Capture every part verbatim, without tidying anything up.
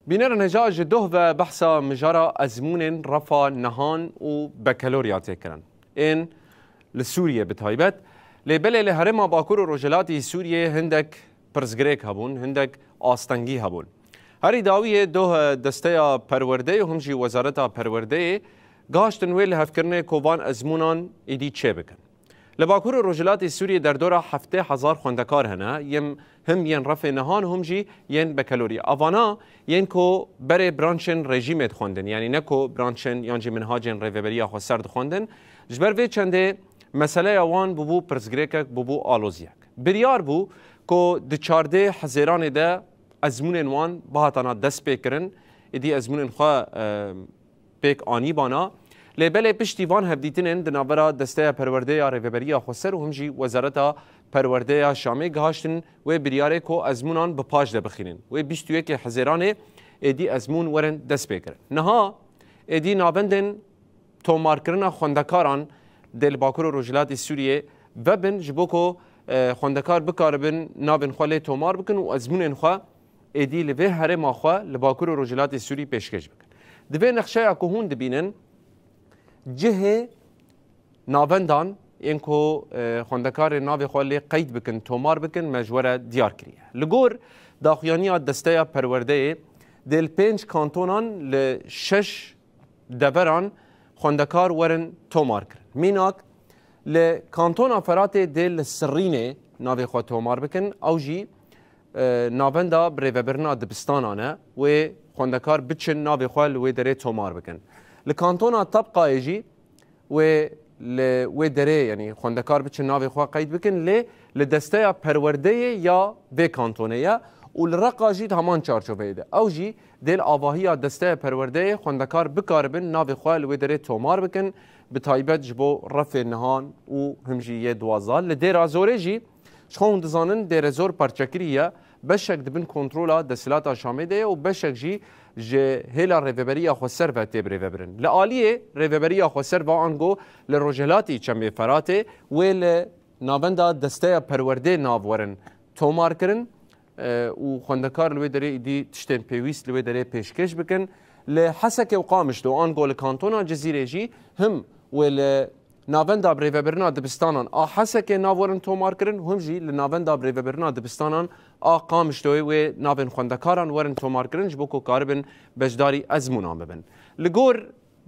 Bînerin hêja ji doh ve behsa mijara ezmûnên refa nihan û bekeloriya tê kirin. Ên li Sûriyê bi taybet. Lê belê li herêma Bakur û Rojhilatî Sûriyê hindek pirsgirêk hebûn, hindek astengî hebûn. Herî dawiyê doh desteya perwerdeyê û him jî wezareta perwerdeyê gihiştin wê lihevkirinê ku van ezmûnan êdî çêbikin. Li Bakur û Rojhilatê Sûriyê derdora heftê hezar xwendekar hene, yim him yên refê nihan û him jî yên bekelorî. Avana yên ku berê branşên rejîmê dixwendin, yanî ne ku branşên yan jî minhacên Rêveberiya Xweser dixwendin. Ji ber vê çendê meseleya wan bûbû pirsgirêkek, bûbû aloziyek. Biryar bû ku di çardê Hizêranê de ezmûnên wan bihatana destpêkirin, êdî ezmûnên xwe, e, pêk anîbana. Lê belê piştî van hevdîtinên di navbera Desteya Perwerdê ya Rêveberiya Xweser û him jî Wezareta Perwerdê ya Şamê gihiştin wê biryarê ku ezmûnan bi paş de bixînin. Wê bîst û yekê Hizêranê êdî ezmûn werin destpêkirin. Niha êdî navendên tomarkirina xwendekaran dê li Bakur û Rojhilatê Sûriyê vebin, ji bo ku, e, xwendekar bikaribin navên xwe lê tomar bikin û ezmûnên xwe êdî li vê herêma xwe li Bakur û Rojhilatê Sûrî pêşkêş bikin. Di vê nexşeya ku hûn dibînin, cihê navendan yên ku, e, xwendekarê navê xwe lê qeyd bikin, tomar bikin, me ji we re diyar kiriye. Li gor daxuyaniya Desteya Perwerdeyê, dê li pênc kantonan li şeş deveran xwendekar werin tomar kirin. Mînak, li kantona Feratê dê li Sirrînê navê xwe tomar bikin, ew jî, e, navenda birêvebirina dibistanan e, wê xwendekar biçin navê xwe li wê derê tomar bikin. Li kantona Tebqayê jî wê li wê derê, yanî xwendekar biçin navê xwe qeyd bikin, lê li desteya perwerdeyê ya vê kantonê ye û li Reqa jî di heman çarçoveyê de. Ew jî dê li avahiya desteya perwerdeyê xwendekar bikaribin navê xwe li wê derê tomar bikin, bi taybet ji bo refê nihan û him jî yê duwazdeh. Li Dêra Zorê jî ji xwe hûn dizanin Dêrezor parçekirî ye, beşek di bin kontrola desthilata Şamê de ye û beşek jî ji hêla Rêveberiya Xweser ve tê birêvebirin. Li aliyê Rêveberiya Xweser ve ango li rojhilatî Çembê Feratê wê li navenda desteya perwerdê nav werin tomar kirin, e, û xwendekar li wê derê êdî tiştên pêwîst li wê derê pêşkêş bikin. Li Hesekê û Qamişlo ango li kantona Cizîrê jî him wê li navenda birêvebirina dibistanan a Hesekê nav werin tomar kirin, him jî li navenda birêvebirina dibistanan a Qamişloyê wê navên xwendekaran werin tomar kirin, ji bo ku karibin beşdarî ezmûnan bibin. Li gor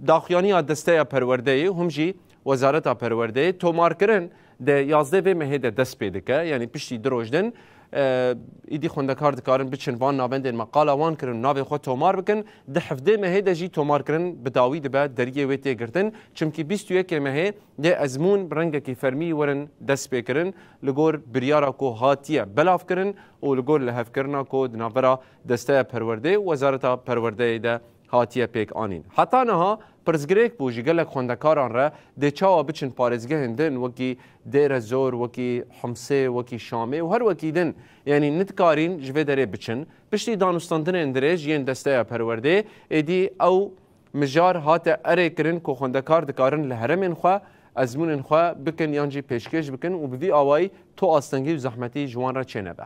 daxuyaniya Desteya Perwerdeyê, him jî Wezareta Perwerdeyê, tomarkirin di yazdeh vê mehê de dest pê dike, yanî piştî du roj din, e, êdî xwendekar dikarin biçin van navendên me qala wan kirin, navê xwe tomar bikin, di hevdê mehê de jî tomarkirin bi dawî dibe, deriyê wê tê girtin, çimkî bîst û yekê mehê dê ezmûn bi rengekî fermî werin dest pê kirin, li gor biryara ku hatiye belav kirin û li gor lihevkirina ku di navbera Desteya Perwerdeyê û Wezareta Perwerdeyê de hatiye pêk anîn. Heta niha pirsgirêk bû ji gelek xwendekaran re, dê çawa biçin parêzgehên din wekî Dêre Zor, wekî Himsê, wekî Şamê û her wekî din, yanî nidikarîn ji vê derê biçin. Piştî danûstandinên dirêj yên Desteya Perwerdeyê, êdî ew mijar hate erê kirin ku xwendekar dikarin li herêmên xwe ezmûnên xwe bikin yan jî pêşkêş bikin û bi vî awayî tu astengî û zehmetî ji wan re çênebe.